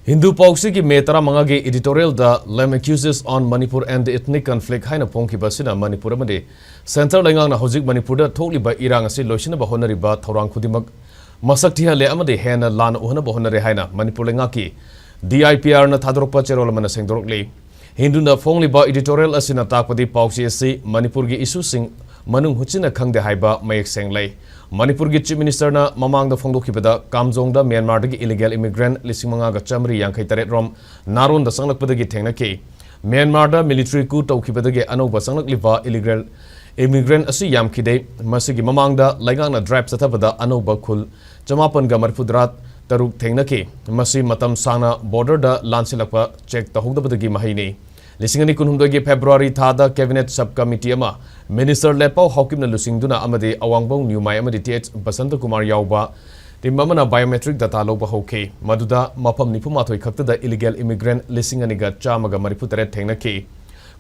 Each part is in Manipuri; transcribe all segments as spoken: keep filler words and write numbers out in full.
Hindu ꯄꯥꯎꯆꯦꯒꯤ May ꯇꯔꯥꯃꯉꯥꯒꯤ editorialꯗ Lem accuses on Manipur and the ethnic conflict ꯍꯥꯏꯅ ꯐꯣꯡꯈꯤꯕ ꯑꯁꯤꯅ ꯃꯅꯤꯄꯨꯔ ꯑꯃꯗꯤ centre ꯂꯩꯉꯥꯛꯅ ꯍꯧꯖꯤꯛ ꯃꯅꯤꯄꯨꯔꯗ ꯊꯣꯛꯂꯤꯕ ꯏꯔꯥꯡ ꯑꯁꯤ ꯂꯣꯏꯁꯤꯟꯅꯕ ꯍꯣꯠꯅꯔꯤꯕ ꯊꯧꯔꯥꯡ ꯈꯨꯗꯤꯡꯃꯛ ꯃꯁꯛ ꯊꯤꯍꯜꯂꯦ ꯑꯃꯗꯤ ꯍꯦꯟꯅ ꯂꯥꯟꯅ ꯎꯍꯟꯅꯕ ꯍꯣꯠꯅꯔꯦ ꯍꯥꯏꯅ ꯃꯅꯤꯄꯨꯔ ꯂꯩꯉꯥꯛꯀꯤ D I P Rꯅ ꯊꯥꯗꯣꯔꯛꯄ ꯆꯦꯔꯣꯜ ꯑꯃꯅ ꯁꯦꯡꯗꯣꯔꯛꯂꯤ꯫ ꯍꯤꯟꯗꯨꯅ ꯐꯣꯡꯂꯤꯕ editorial ꯑꯁꯤꯅ ꯇꯥꯛꯄꯗꯤ ꯄꯥꯎꯆꯦ ꯑꯁꯤ ꯃꯅꯤꯄꯨꯔꯒꯤ issueꯁꯤꯡ ꯃꯅꯨꯡ ꯍꯨꯠꯆꯤꯟꯅ ꯈꯪꯗꯦ ꯍꯥꯏꯕ ꯃꯌꯦꯛ ꯁꯦꯡꯂꯦ꯫ ꯃꯅꯤꯄꯨꯔꯒꯤ Chief Ministerꯅ ꯃꯃꯥꯡꯗ ꯐꯣꯡꯗꯣꯛꯈꯤꯕꯗ ꯀꯥꯝꯖꯣꯡꯗ ꯃ꯭ꯌꯥꯟꯃꯥꯔꯗꯒꯤ illegal immigrant ꯂꯤꯁꯤꯡ ꯃꯉꯥꯒ ꯆꯥꯃꯔꯤ ꯌꯥꯡꯈꯩ ꯇꯔꯦꯠ ꯔꯣꯝ ꯅꯥꯔꯣꯟꯗ ꯆꯪꯂꯛꯄꯗꯒꯤ ꯊꯦꯡꯅꯈꯤ꯫ ꯃ꯭ꯌꯥꯟꯃꯥꯔꯗ military coup ꯇꯧꯈꯤꯕꯗꯒꯤ ꯑꯅꯧꯕ ꯆꯪꯂꯛꯂꯤꯕ illegal immigrant ꯑꯁꯤ ꯌꯥꯝꯈꯤꯗꯦ꯫ ꯃꯁꯤꯒꯤ ꯃꯃꯥꯡꯗ ꯂꯩꯉꯥꯛꯅ drive ꯆꯠꯊꯕꯗ ꯑꯅꯧꯕ ꯈꯨꯜ ꯆꯃꯥꯄꯟꯒ ꯃꯔꯤꯐꯨꯇꯔꯥ ꯇꯔꯨꯛ ꯊꯦꯡꯅꯈꯤ꯫ ꯃꯁꯤ ꯃꯇꯝ ꯁꯥꯡꯅ borderꯗ ꯂꯥꯟꯁꯤꯜꯂꯛꯄ check ꯇꯧꯍꯧꯗꯕꯗꯒꯤ ꯃꯍꯩꯅꯤ꯫ ꯂꯤꯁꯤꯡ ꯑꯅꯤ ꯀꯨꯟꯍꯨꯝꯗꯣꯏꯒꯤ February ꯊꯥꯗ cabinet sub committee ꯑꯃ Minister ꯂꯦꯠꯄꯥꯎ ꯍꯥꯎꯀꯤꯞꯅ ꯂꯨꯆꯤꯡꯗꯨꯅ ꯑꯃꯗꯤ ꯑꯋꯥꯡꯕꯧ ꯅ꯭ꯌꯨꯃꯥꯏ ꯑꯃꯗꯤ T H ꯕꯁꯟꯇꯀꯨꯃꯥꯔ ꯌꯥꯎꯕ team ꯑꯃꯅ biometric data ꯂꯧꯕ ꯍꯧꯈꯤ꯫ ꯃꯗꯨꯗ ꯃꯐꯝ ꯅꯤꯐꯨ ꯃꯥꯊꯣꯏ ꯈꯛꯇꯗ illegal immigrant ꯂꯤꯁꯤꯡ ꯑꯅꯤꯒ ꯆꯥꯝꯃꯒ ꯃꯔꯤꯐꯨ ꯇꯔꯦꯠ ꯊꯦꯡꯅꯈꯤ꯫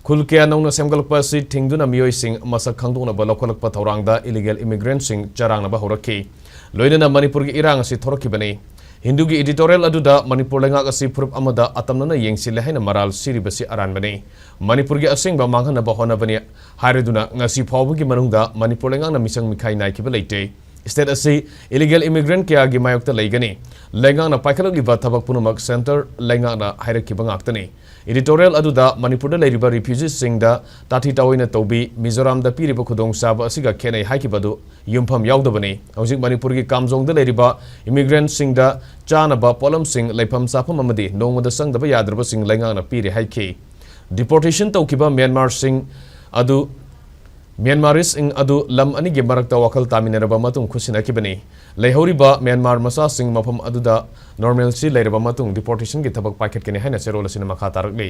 ꯈꯨꯜ ꯀꯌꯥ ꯅꯧꯅ ꯁꯦꯝꯒꯠꯂꯛꯄ ꯑꯁꯤ ꯊꯤꯡꯗꯨꯅ ꯃꯤꯑꯣꯏꯁꯤꯡ ꯃꯁꯛ ꯈꯪꯗꯣꯛꯅꯕ ꯂꯧꯈꯠꯂꯛꯄ ꯊꯧꯔꯥꯡꯗ illegal immigrantꯁꯤꯡ ꯆꯔꯥꯡꯅꯕ ꯍꯧꯔꯛꯈꯤ꯫ ꯂꯣꯏꯅꯅ ꯃꯅꯤꯄꯨꯔꯒꯤ ꯏꯔꯥꯡ ꯑꯁꯤ ꯊꯣꯔꯛꯈꯤꯕꯅꯤ꯫ ꯍꯤꯟꯗꯨꯒꯤ editorial ꯑꯗꯨꯗ ꯃꯅꯤꯄꯨꯔ ꯂꯩꯉꯥꯛ ꯑꯁꯤ ꯐꯨꯔꯨꯞ ꯑꯃꯗ ꯑꯇꯝꯅꯅ ꯌꯦꯡꯁꯤꯜꯂꯦ ꯍꯥꯏꯅ ꯃꯔꯥꯜ ꯁꯤꯔꯤꯕꯁꯤ ꯑꯔꯥꯟꯕꯅꯤ꯫ ꯃꯅꯤꯄꯨꯔꯒꯤ ꯑꯁꯦꯡꯕ ꯃꯥꯡꯍꯟꯅꯕ ꯍꯣꯠꯅꯕꯅꯤ ꯍꯥꯏꯔꯗꯨꯅ ꯉꯁꯤ ꯐꯥꯎꯕꯒꯤ ꯃꯅꯨꯡꯗ ꯃꯅꯤꯄꯨꯔ ꯂꯩꯉꯥꯛꯅ ꯃꯤꯆꯪ ꯃꯤꯈꯥꯏ ꯅꯥꯏꯈꯤꯕ ꯂꯩꯇꯦ꯫ State ꯑꯁꯤ illegal immigrant ꯀꯌꯥꯒꯤ ꯃꯥꯌꯣꯛꯇ ꯂꯩꯒꯅꯤ꯫ ꯂꯩꯉꯥꯛꯅ ꯄꯥꯏꯈꯠꯂꯛꯂꯤꯕ ꯊꯕꯛ ꯄꯨꯝꯅꯃꯛ centre ꯂꯩꯉꯥꯛꯅ ꯍꯥꯏꯔꯛꯈꯤꯕ ꯉꯥꯛꯇꯅꯤ꯫ Editorial ꯑꯗꯨꯗ ꯃꯅꯤꯄꯨꯔꯗ ꯂꯩꯔꯤꯕ refugeeꯁꯤꯡꯗ ꯇꯥꯊꯤ ꯇꯥꯑꯣꯏꯅ ꯇꯧꯕꯤ, ꯃꯤꯖꯣꯔꯥꯝꯗ ꯄꯤꯔꯤꯕ ꯈꯨꯗꯣꯡꯆꯥꯕ ꯑꯁꯤꯒ ꯈꯦꯠꯅꯩ ꯍꯥꯏꯈꯤꯕ ꯑꯗꯨ ꯌꯨꯝꯐꯝ ꯌꯥꯎꯗꯕꯅꯤ꯫ ꯍꯧꯖꯤꯛ ꯃꯅꯤꯄꯨꯔꯒꯤ ꯀꯥꯝꯖꯣꯡꯗ ꯂꯩꯔꯤꯕ immigrantꯁꯤꯡꯗ ꯆꯥꯅꯕ ꯄꯣꯠꯂꯝꯁꯤꯡ, ꯂꯩꯐꯝ ꯆꯥꯐꯝ ꯑꯃꯗꯤ ꯅꯣꯡꯃꯗ ꯆꯪꯗꯕ ꯌꯥꯗ꯭ꯔꯕꯁꯤꯡ ꯂꯩꯉꯥꯛꯅ ꯄꯤꯔꯦ ꯍꯥꯏꯈꯤ꯫ Deportation ꯇꯧꯈꯤꯕ ꯃ꯭ꯌꯥꯟꯃꯥꯔꯁꯤꯡ ꯑꯗꯨ, ꯃ꯭ꯌꯥꯟꯃꯥꯔꯤꯁꯁꯤꯡ ꯑꯗꯨ ꯂꯝ ꯑꯅꯤꯒꯤ ꯃꯔꯛꯇ ꯋꯥꯈꯜ ꯇꯥꯃꯤꯟꯅꯔꯕ ꯃꯇꯨꯡ ꯈꯨꯠꯁꯤꯟꯅꯈꯤꯕꯅꯤ꯫ ꯂꯩꯍꯧꯔꯤꯕ ꯃ꯭ꯌꯥꯟꯃꯥꯔ ꯃꯆꯥꯁꯤꯡ ꯃꯐꯝ ꯑꯗꯨꯗ normalcy ꯂꯩꯔꯕ ꯃꯇꯨꯡ deportationꯒꯤ ꯊꯕꯛ ꯄꯥꯏꯈꯠꯀꯅꯤ ꯍꯥꯏꯅ ꯆꯦꯔꯣꯜ ꯑꯁꯤꯅ ꯃꯈꯥ ꯇꯥꯔꯛꯂꯤ꯫